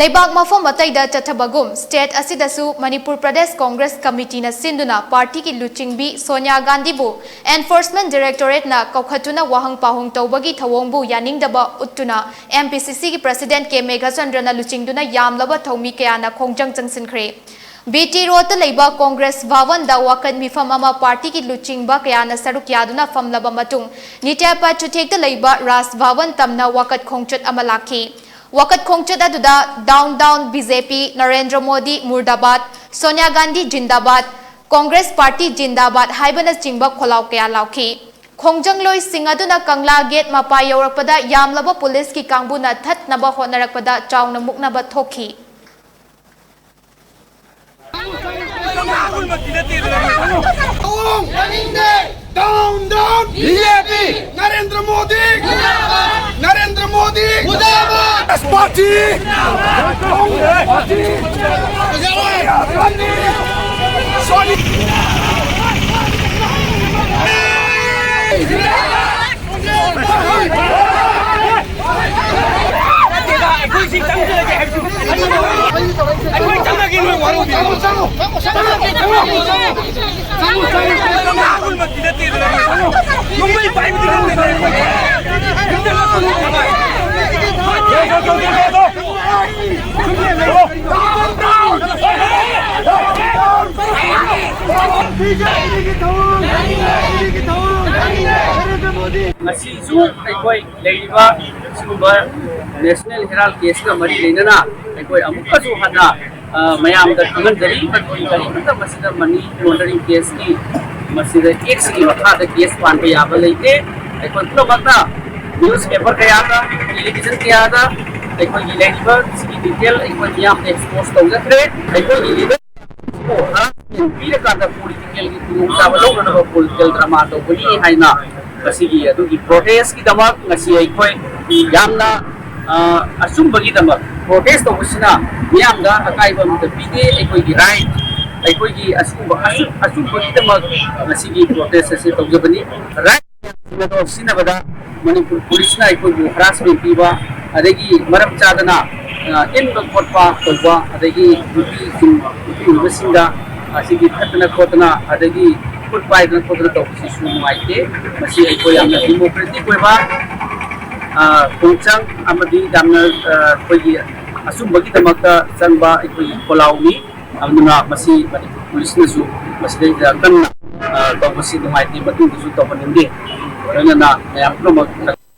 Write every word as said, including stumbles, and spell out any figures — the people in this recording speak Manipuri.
ꯂꯩꯕꯥꯛ ꯃꯐꯝ ꯑꯇꯩꯗ ꯆꯠꯊꯕꯒꯨꯝ, state ꯑꯁꯤꯗꯁꯨ ꯃꯅꯤꯄꯨꯔ ꯄ꯭ꯔꯗꯦꯁ ꯀꯣꯡꯒ꯭ꯔꯦꯁ ꯀꯃꯤꯇꯤꯅ ꯁꯤꯟꯗꯨꯅ ꯄꯥꯔꯇꯤꯒꯤ ꯂꯨꯆꯤꯡꯕꯤ ꯁꯣꯅꯤꯌꯥ ꯒꯥꯟꯙꯤꯕꯨ Enforcement Directorateꯅ ꯀꯧꯈꯠꯇꯨꯅ ꯋꯥꯍꯪ ꯄꯥꯎꯍꯪ ꯇꯧꯕꯒꯤ ꯊꯧꯑꯣꯡꯕꯨ ꯌꯥꯅꯤꯡꯗꯕ ꯎꯠꯇꯨꯅ M P C Cꯒꯤ President K ꯃꯦꯘꯆꯟꯗ꯭ꯔꯅ ꯂꯨꯆꯤꯡꯗꯨꯅ ꯌꯥꯝꯂꯕ ꯊꯧꯃꯤ ꯀꯌꯥꯅ ꯈꯣꯡꯖꯪ ꯆꯪꯁꯤꯟꯈ꯭ꯔꯦ꯫ B T Roadꯇ ꯂꯩꯕ ꯀꯣꯡꯒ꯭ꯔꯦꯁ ꯚꯋꯟꯗ ꯋꯥꯀꯠ ꯃꯤꯐꯝ ꯑꯃ ꯄꯥꯔꯇꯤꯒꯤ ꯂꯨꯆꯤꯡꯕ ꯀꯌꯥꯅ ꯁꯔꯨꯛ ꯌꯥꯗꯨꯅ ꯐꯝꯂꯕ ꯃꯇꯨꯡ, ꯅꯤꯇ꯭ꯌꯥ ꯄꯥꯠ ꯆꯨꯊꯦꯛꯇ ꯂꯩꯕ ꯔꯥꯖ ꯚꯋꯟ ꯇꯝꯅ ꯋꯥꯀꯠ ꯈꯣꯡꯆꯠ ꯑꯃ ꯂꯥꯛꯈꯤ꯫ ꯋꯥꯀꯠ ꯈꯣꯡꯆꯠ ꯑꯗꯨꯗ "Down down B J P, Narendra Modi ꯃꯨꯔꯗꯥꯕꯥꯗ, ꯁꯣꯅꯤꯌꯥ ꯒꯥꯟꯙꯤ ꯖꯤꯟꯗꯥꯕꯥꯗ, ꯀꯣꯡꯒ꯭ꯔꯦꯁ ꯄꯥꯔꯇꯤ ꯖꯤꯟꯗꯥꯕꯥꯗ" ꯍꯥꯏꯕꯅꯆꯤꯡꯕ ꯈꯣꯜꯂꯥꯎ ꯀꯌꯥ ꯂꯥꯎꯈꯤ꯫ ꯈꯣꯡꯖꯪꯂꯣꯏꯁꯤꯡ ꯑꯗꯨꯅ ꯀꯪꯂꯥ ꯒꯦꯠ ꯃꯄꯥ ꯌꯧꯔꯛꯄꯗ ꯌꯥꯝꯂꯕ ꯄꯨꯂꯤꯁꯀꯤ ꯀꯥꯡꯕꯨꯅ ꯊꯠꯅꯕ ꯍꯣꯠꯅꯔꯛꯄꯗ ꯆꯥꯎꯅ ꯃꯨꯛꯅꯕ ꯊꯣꯛꯈꯤ꯫ Down down B J P, Narendra Modi, Narendra Modi ꯃꯨꯔꯗꯥꯕꯥꯗ, ꯀꯣꯡꯒ꯭ꯔꯦꯁ ꯄꯥꯔꯇꯤ ꯁꯣꯅꯤꯌꯥ ꯒꯥꯟꯙꯤ꯫ ꯑꯩꯈꯣꯏ ꯁꯤ ꯆꯪꯖꯔꯒꯦ ꯍꯥꯏꯕꯁꯨ ꯑꯩꯈꯣꯏ ꯆꯪꯉꯒꯦ, ꯅꯣꯏ ꯋꯥꯔꯧꯕꯤꯔꯅꯨ꯫ ꯆꯪꯉꯣ, ꯆꯪꯉꯣ, ꯆꯪꯉꯣ, ꯆꯪꯉꯣ꯫ ꯅꯣꯡꯃꯩ ꯄꯥꯏꯕꯗꯤ ꯈꯪꯗꯦ꯫ ꯉꯁꯤꯁꯨ ꯑꯩꯈꯣꯏ ꯂꯩꯔꯤꯕ ꯁꯤꯒꯨꯝꯕ National Herald caseꯀ ꯃꯔꯤ ꯂꯩꯅꯅ ꯑꯩꯈꯣꯏ ꯑꯃꯨꯛꯀꯁꯨ ꯍꯟꯅ, ꯑ, ꯃꯌꯥꯝꯗ ꯈꯪꯍꯟꯖꯔꯤ꯫ ꯃꯅꯤꯄꯨꯔꯤ ꯀꯔꯤꯃꯠꯇ ꯃꯁꯤꯗ money laundering caseꯀꯤ, ꯃꯁꯤꯗ Actꯀꯤ ꯃꯈꯥꯗ case ꯄꯥꯟꯕ ꯌꯥꯕ ꯂꯩꯇꯦ꯫ ꯑꯩꯈꯣꯏ ꯄꯨꯝꯅꯃꯛꯅ newspaper ꯀꯌꯥꯗ, television ꯀꯌꯥꯗ ꯑꯩꯈꯣꯏꯒꯤ ꯂꯩꯔꯤꯕ ꯁꯤꯒꯤ detail ꯑꯩꯈꯣꯏ ꯃꯤꯌꯥꯝꯗ expose ꯇꯧꯖꯈ꯭ꯔꯦ꯫ ꯑꯩꯈꯣꯏꯒꯤ leader ꯄꯤꯔꯀꯥꯟꯗ politicalꯒꯤ ꯈꯨꯗꯣꯡꯆꯥꯕ ꯂꯧꯅꯅꯕ political drama ꯇꯧꯒꯅꯤ ꯍꯥꯏꯅ ꯉꯁꯤꯒꯤ ꯑꯗꯨꯒꯤ protestꯀꯤꯗꯃꯛ ꯉꯁꯤ ꯑꯩꯈꯣꯏ ꯌꯥꯝꯅ, ꯑ, ꯑꯆꯨꯝꯕꯒꯤꯗꯃꯛ protest ꯇꯧꯕꯁꯤꯅ ꯃꯤꯌꯥꯝꯗ ꯑꯀꯥꯏꯕ ꯑꯃꯠꯇ ꯄꯤꯗꯦ꯫ ꯑꯩꯈꯣꯏꯒꯤ right, ꯑꯩꯈꯣꯏꯒꯤ ꯑꯁꯤꯒꯨꯝꯕ ꯑꯆꯨꯝ-, ꯑꯆꯨꯝꯕꯒꯤꯗꯃꯛ ꯉꯁꯤꯒꯤ protest ꯑꯁꯤ ꯇꯧꯖꯕꯅꯤ꯫ Right ꯑꯗꯣ ꯁꯤꯖꯤꯟꯅꯕꯗ ꯃꯅꯤꯄꯨꯔ ꯄꯨꯂꯤꯁꯅ ꯑꯩꯈꯣꯏꯕꯨ harassment ꯄꯤꯕ, ꯑꯗꯒꯤ ꯃꯔꯝ ꯆꯥꯗꯅ ꯏꯟꯕ ꯈꯣꯠꯄ ꯇꯧꯕ, ꯑꯗꯒꯤ ꯅꯨꯄꯤꯁꯤꯡ, ꯅꯨꯄꯤ ꯑꯣꯏꯕꯁꯤꯡꯗ ꯑꯁꯤꯒꯤ ꯊꯠꯇꯅ ꯈꯣꯠꯇꯅ, ꯑꯗꯒꯤ ꯈꯨꯠ ꯄꯥꯏꯗꯅ ꯈꯣꯠꯇꯅ ꯇꯧꯕꯁꯤꯁꯨ ꯅꯨꯡꯉꯥꯏꯇꯦ꯫ ꯃꯁꯤ ꯑꯩꯈꯣꯏ ꯌꯥꯝꯅ ꯗꯤꯃꯣꯀ꯭ꯔꯦꯇꯤꯛ ꯑꯣꯏꯕ ꯈꯣꯡꯆꯪ ꯑꯃꯗꯤ ꯌꯥꯝꯅ ꯑꯩꯈꯣꯏꯒꯤ ꯑꯆꯨꯝꯕꯒꯤꯗꯃꯛꯇ ꯆꯪꯕ ꯑꯩꯈꯣꯏꯒꯤ ꯈꯣꯜꯂꯥꯎꯅꯤ꯫ ꯑꯗꯨꯅ ꯃꯁꯤ ꯃꯅꯤꯄꯨꯔ ꯄꯨꯂꯤꯁꯅꯁꯨ ꯃꯁꯤꯗꯩꯗ ꯀꯟꯅ ꯇꯧꯕꯁꯤ ꯅꯨꯡꯉꯥꯏꯇꯦ, ꯃꯇꯨꯡꯗꯁꯨ ꯇꯧꯍꯟꯅꯤꯡꯗꯦ꯫ ꯂꯣꯏꯅꯅ ꯃꯌꯥꯝ ꯄꯨꯝꯅꯃꯛ